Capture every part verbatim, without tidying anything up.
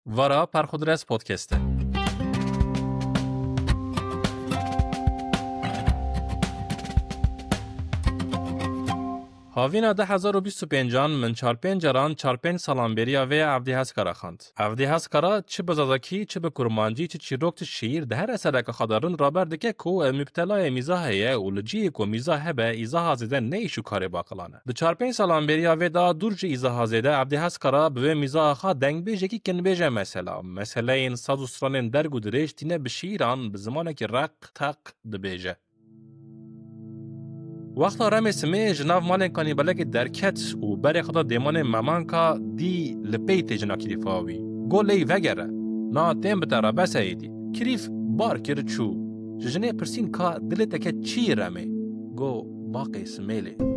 Vara Perxudres Podcast e. Havîna du hezar û bîst û pêncan min çar pênc caran çar pênc salan beriya vê Evdî Heskara xwend. Evdî Heskara çi bi zazakî, çi bi kurmancî, çi çîrok, çi şîîr, di her esereke xwe de rind raber dike ku ew mubtelayê mîzahê ye û li cihê ku mîzah hebe, îzaha zêde ne îş û karê baqilan e. Di çar pênc salan beriya vê de dûr ji îzaha zêde Evdî Heskara bi vê mîzaha xwe dengbêjekî kinbêj e mesela. Meseleyên saz û stranên derg û dirêj tîne bi şîîran, bi zimanekî req, teq dibêje. Wexta remê simê ji nav malên kanîbalekê derket û berê xwe da dêmanê memanka dî li pey tê jina Kirîfa wî. Go lêy vegere. Na tên bi te re bes e êdî. Kirîf bar kir çû. Ji jinê pirsîn ka dilê te ke çi yê remê? Go baqê simêlê.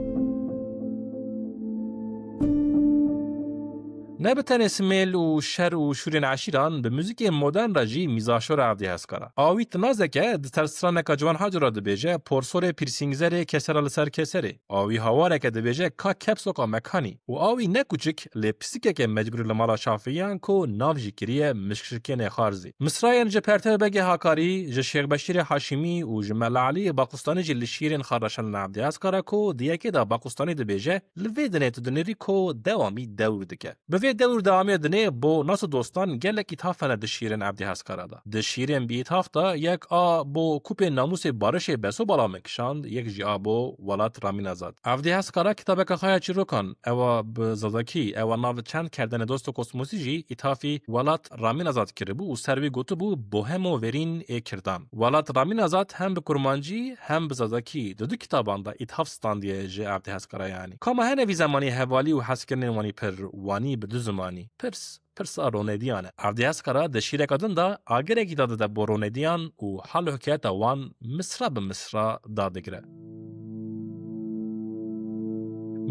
Ne bi tenê simêl û şer û şûrên eşîran, bi muzîkê modern re jî mîzaşor e Evdî Heskara. A wî tinazeke di ser straneka Ciwan Haco re dibêje, porsorê pîrsîngzerê kesera li ser keserê. A wî hawareke dibêje ka kepsoka mekanî. Û a wî ne kuçik, lê pisîkeke mecbûrî li mala Şafiyan ku nav jî kiriye mişkşikê nêxarzî. Misrayên ji Pertewê Begê Hakarî, ji Şêx Beşîrê Haşîmî û ji Mela Elî Baqustanî jî li şîrên xwe re şelin Evdî Heskara ku di yekê de Baqustanî dibêje, li vê dinê tu dinêrî ku dewamî dewr dike. Bi vê dewr de amê dinê bo nas û dostan gelek îthaf hene di şîrên Evdî Heskara de. Di şîrên bi îthaf de yek a bo kupê namûsê barişê Beso Bala min kişand, yek jî a bo Welat Ramîn Azad. Evdî Heskara kitabeke xwe ya çîrokan, ewa bi zazakî, ewa nav çend kerdene dosto kosmosî jî îthafî Welat Ramîn Azad kiribû û ser wî gotibû Bohemo Verîn ê Kirdan. Welat Ramîn Azad hem bi kurmancî hem bi zazakî di du kitaban de îthaf standiye ji Evdî Heskara yanî. Kama hene vî zemanî hevalî û hezkirinên wanî pir wanî bi du zimanî. Pirs, pirsa ronediyan e. Evdî Heskara di şîreka din de agirekî da dide bo ronediyan û hal û hikayeta wan misra bi misra dadigire.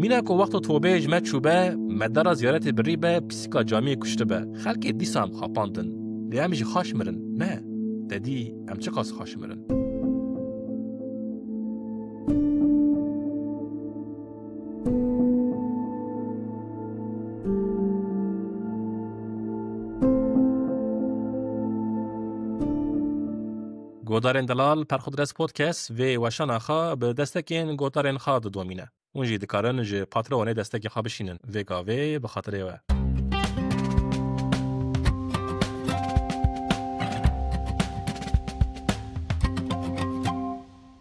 Mîna ku wexto tobeyê ji me çûbe, me dara ziyaretê birî be, pisîka camiyê kuştibe. Xelkê dîsa em xapandin. Lê em jî xaş mirin. Ne. Te dî em çiqas xaş mirin. Godarên delal, Perxudres Podcast vê weşana xwe bi destekên gotarên xwe didomîne. Hûn jî dikarin ji Patreonê destekê xwe bişînin. Vê gavê bi xatirê we.